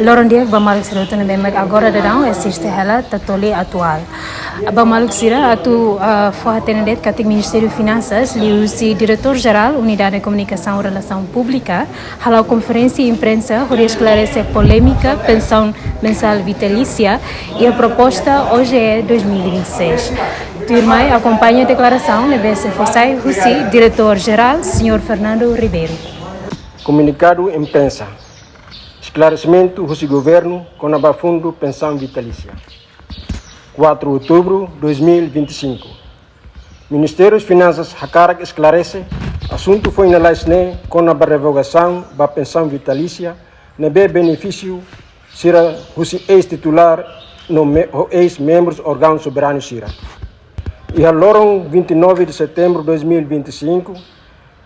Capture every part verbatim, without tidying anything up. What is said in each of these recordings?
Loron di'ak ba maluk sira hotu ne'ebé mak agora daudaun asiste hela Tatoli Atuál. Ba maluk sira atu, ah, fó hatene de'it katak Ministériu Finansas, liuhusi Diretór Jerál Unidade Komunikasaun Relasaun Públika, hala'o konferénsia imprensa hodi esklarese polémika pensaun mensál vitalísia iha proposta O G E dois mil e vinte e seis. Tuirmai akompaña deklarasaun ne'ebé sei fó sai husi Diretór Jerál, Señór Fernando Ribeiro. Komunikadu imprensa. Esklaresimentu husi governu kona-ba fundu pensaun vitalísia. Quatro outubro dois mil e vinte e cinco. Ministériu Finansas hakarak esklarese asuntu foin lalais ne'e kona-ba revogasaun ba pensaun vitalísia ne'ebé benefísiu sira husi eis-titulár no me-, ho eis-membrus órgaun soberanu sira. Iha loron vinte e nove de setembro dois mil e vinte e cinco,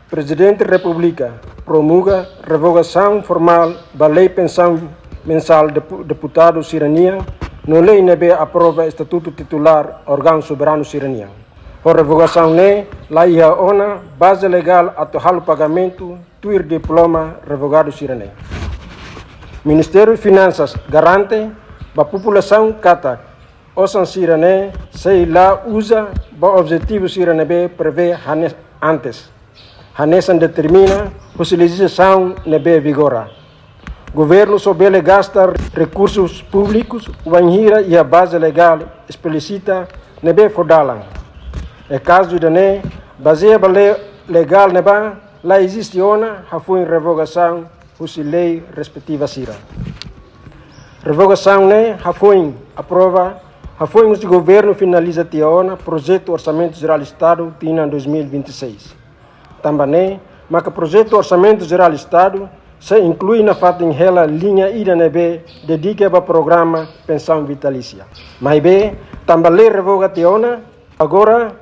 Prezidente Repúblika promulga revogasaun formál ba lei pensaun mensál depu-, deputadu sira-nian, no lei ne'ebé aprova estatutu titulár órgaun soberanu sira-nian. Ho revogasaun ne'e la iha ona baze legál atu halo pagamentu tuir diploma revogadu sira-ne'e. Ministériu Finansas garante ba populasaun katak osan sira-ne'e sei la uza ba objetivu sira ne'ebé prevee hane-, antes, hanesan determina husi lejizlasaun ne'ebé vigora. Governu só bele gasta rekursus públikus wainhira iha baze legál esplísita ne'ebé fó dalan. E kazu ida-ne'e, bazeia ba lei legál ne'ebá la eziste ona hafoin revogasaun husi lei respetiva sira. Revogasaun ne'e hafoin aprova, hafoin husi governu finaliza tiha ona projetu Orsamentu Jerál Estadu tinan dois mil e vinte e seis. Tanba ne'e maka projetu Orsamentu Jerál Estadu sei inklui nafatin hela liña ida ne'ebé dedika ba programa pensaun vitalísia. Maibé, tanba lei revoga tiha ona, agora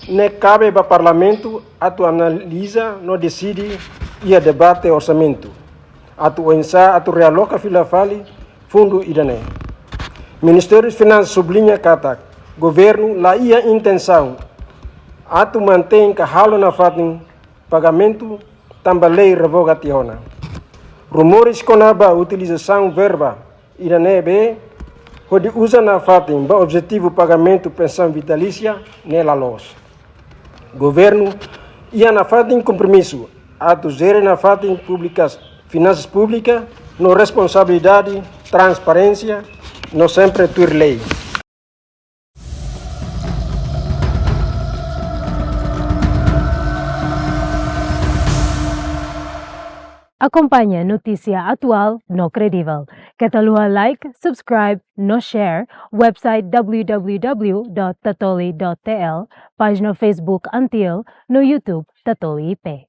ne'e kabe ba Parlamentu atu analiza no deside iha debate orsamentu, atu oinsá atu realoka fila fali fundu ida-ne'e. Ministériu Finansas subliña katak governu la iha intensaun atu mantein ka halo nafatin pagamentu tanba lei revoga tiha ona. Rumores kona-ba utilizasaun verba ida ne'ebé hodi uza nafatin ba objetivu pagamentu pensaun vitalísia ne'e la loos. Governu iha nafatin kompromisu atu jere nafatin públikas, finansas públika no responsabilidade, transparénsia no sempre tuir lei. Akompaña notísia atuál no kredivel. Keta haluha like, subscribe no share website w w w dot tatoli dot t l, pájina Facebook Antil no YouTube Tatoli I P.